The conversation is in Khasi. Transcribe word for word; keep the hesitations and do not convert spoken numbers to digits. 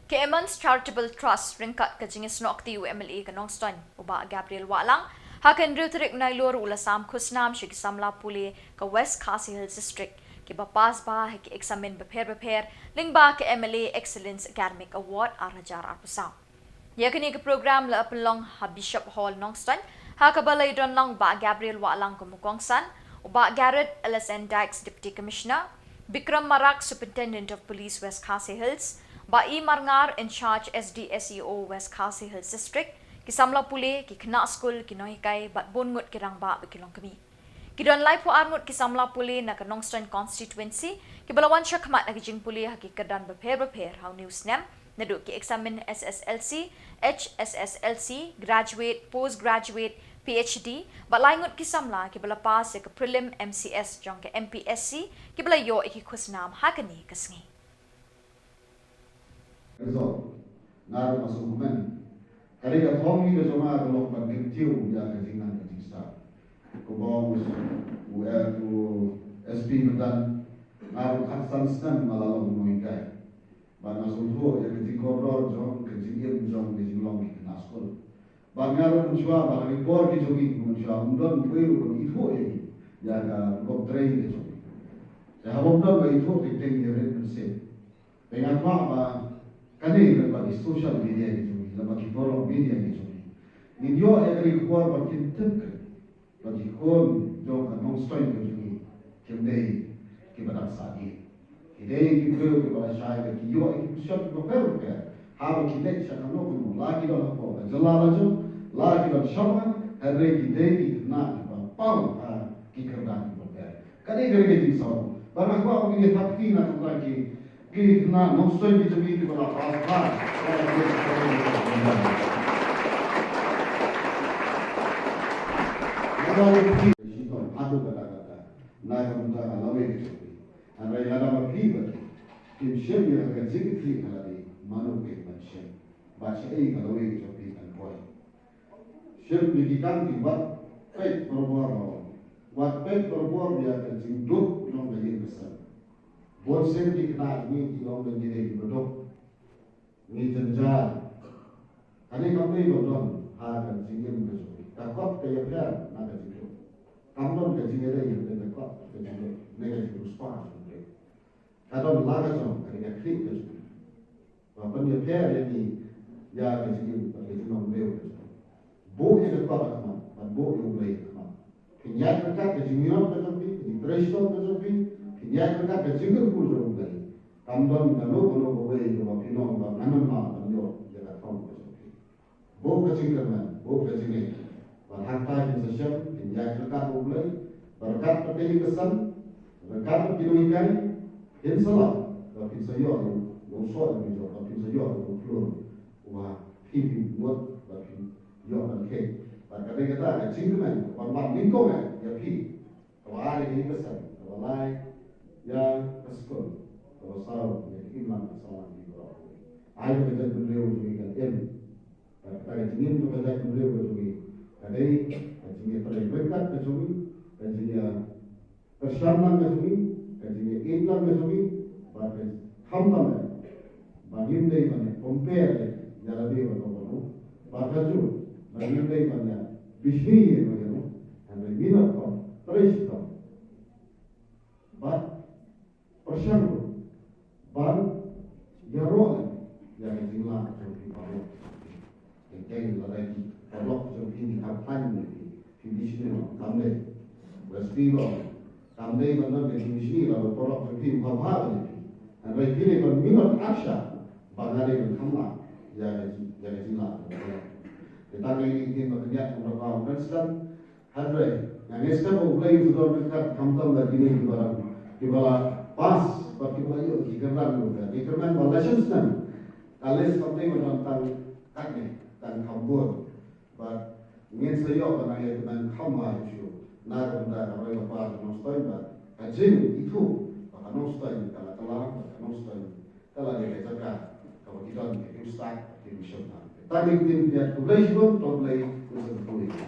Ka Emmons Charitable Trust ryngkat ka jingïasnoh kti u M L A ka Nongstoiñ u Bah Gabriel Wahlang, ha ka hynriew tarik Nailur u la sam khusnam sha ki samla pule ka West Khasi Hills District kiba pass bha ha ki eksamin bapher bapher lyngba ka M L A Excellence Academic Award ar hajar arphew saw. Ïa kane ka program la pynlong ha Bishop Hall Nongstoiñ, ha kaba la ïadon lang u Bah Gabriel Wahlang kum u kongsan, u Bah Garrett L S N Dykes, Deputy Commissioner, Bikram Marak, Superintendent of Police West Khasi Hills, Bah E Marngar, in charge S D S E O West Khasi Hills District, ki samla pule, ki khynnah skul, ki nonghikai bad bun ngut ki rangbah bad ki longkmie. Ki don laiphew ar ngut ki samla pule na ka Nongstoiñ constituency kiba la wan shakhmat na ka jingpule ha ki kyrdan bapher bapher ha une u snem, naduh ki eksamin S S L C, H S S L C, graduate, post graduate, P H D, bad lai ngut ki samla kiba la pass ïa ka prelim M C S jong ka M P S C kiba la ïoh ïa ki khusnam ha kane ka sngi. Result. Nga ruh nga sngewkmen. Ka dei ka thong hi ka jong nga ka long ban kyntiew ïa ka jingnang ka jingstad. Kumba ong u, u, eh, u S P mynta, nga ruh khatsan snem nga la long u nonghikai. Bad nga sngewthuh ïa ka jingkordor jong ka jingim jong ka jinglong ki khynnah skul. Bad nga ruh mynshuwa, bad ha ki por ki jong ngi mynshuwa, ym don uwei ruh ba ithuh ïa ngi ïa ka rukom trei ka jong ngi. Te haba ym don ba ithuh te teng ïa rit mynsiem. Te nga kwah ba kane lem bad ki social media ki jong ngi, lem bad ki forum media ki jong ngi, ngin ïoh ïa kane ka khubor ba kin tip ka, ba ki khun jong ka Nongstoiñ ka jong ngi kim dei kiba dang sah ïing. Ki dei ki briew kiba la shai ba ki ïoh ïa ki position kiba pher bapher. Haba ki leit sha kano kano, la ki don hapoh ka jylla la jong, la ki don shabar, hynrei ki dei ki khynnah kiba pang ha ki kyrdan kiba pher. Ka dei ka dei ka jingsawa. Bad nga kwah ba ngin ïa thap kti na ka bynta ki, ki khynnah Nongstoiñ ki jong ngi kiba la pass bha. Nga kwah ba ngin ïa thap kti na ka bynta ka lawei ka jong ngi. Hynrei lada ma phi bad phi kim shim ïa ka jingkitkhlieh ha lade, mano phi ban shim? Bad shaei ka lawei ka jong phi kan poi? Shim ïa ki kam ki, wat peit barabor, wat peit barabor ïa ka jingduk jong ka ïing ka sem. Bun sien ki khynnah jong ngi ki ong ba ngi dei kiba duk, ngi jynjar. Kane kam dei ba don ha ka jingim ka jong ngi. Ka kot ka ïapher na ka jingduk. Kam don ka jingïadei hynrei ka kot ka jingduk ne ka jingriewspah jong ngi. Ka don la ka jong, ka dei ka khlieh ka jong ngi. Ba pynïapher ïa ngi ïa ka jingim bad ka jinglong briew ka jong ngi. Buh ïa ka kot ha khmat bad buh ïa U Blei ha khmat. Phin ïaid ryngkat ka jingïarap ka jong phi, ka jingtrei shitom ka jong phi, phin ïaid ryngkat ka jingkyrkhu jong U Blei. Kam don kano kano kawei kaba phin ong ba ngan ym lah ban ïoh ïa ka thong ka jong phi. Buh ka jingkyrmen, buh ka jingngeit. Bad hangta phin sa shem, phin ïaid ryngkat U Blei, bad ryngkat ka ïing ka sem, ryngkat ki nonghikai, phin sa lah, bad phin sa ïoh ïa u soh ïa u jop, bad phin sa ïoh ïa u khlur uba phi phi mut bad phi ïoh ban kheiñ. Bad ka dei kata ka jingkmen, ban wan nyngkong eh ïa phi. Kaba ar ïa ka ïing ka sem, kaba lai ïa ka skul, kaba saw ïa ka imlang ka sahlang ki baroh. Ai ba ka jaitbynriew jong ngi kan im. Bad kata ka jingim jong ka jaitbynriew ka jong ngi ka dei ka jingïatrei ryngkat ka jong ngi, ka jingïapyrshang lang ka jong ngi, ka jingïaïeit lang ka jong ngi, bad ka khamtam eh ba ngim dei ban ïa compare ïa lade bad kano kano, bad kajuh ba ngim dei ban ïa bishni ïa kano kano. Hynrei minot kham trei shitom bad pyrshang ruh ban ïaroh lem ïa ka jinglah jong phi baroh. Teng teng lada ki paralok jong phi ki khlaiñ ïa phi, phi bishni noh, kam dei. Wei snem ba kam dei ban don ka jingbishni lada u paralok jong phi u kha bha ïa phi. Hynrei phi dei ban minot arsha ba nga dei ban kham lah ïa ka jing, ïa ka jinglah jong u paralok. Te tang ïa kine ki ktien ba pynïaid jong u Rangbah President. Hynrei nga ngeit skhem ba U Blei un sa don ryngkat khamtam da kine kiba la, kiba la pass bad kiba la ïoh ki kyrdan kiba pher. Ngi kyrmen ba la shisnem ka list kam dei ban don tang katne, tang kham bun. Bad ngin sa ïoh ban nang ïakmen kham bha shuh shuh na ka bynta ka roi ka par ka Nongstoiñ bad ka jingithuh ba ka Nongstoiñ ka la kylla, bad ka Nongstoiñ ka la dei ka jaka kaba ki don ki riewstad ki mission. Tang ïa kine, khublei shibun, to U Blei un sa kyrkhu ïa ngi.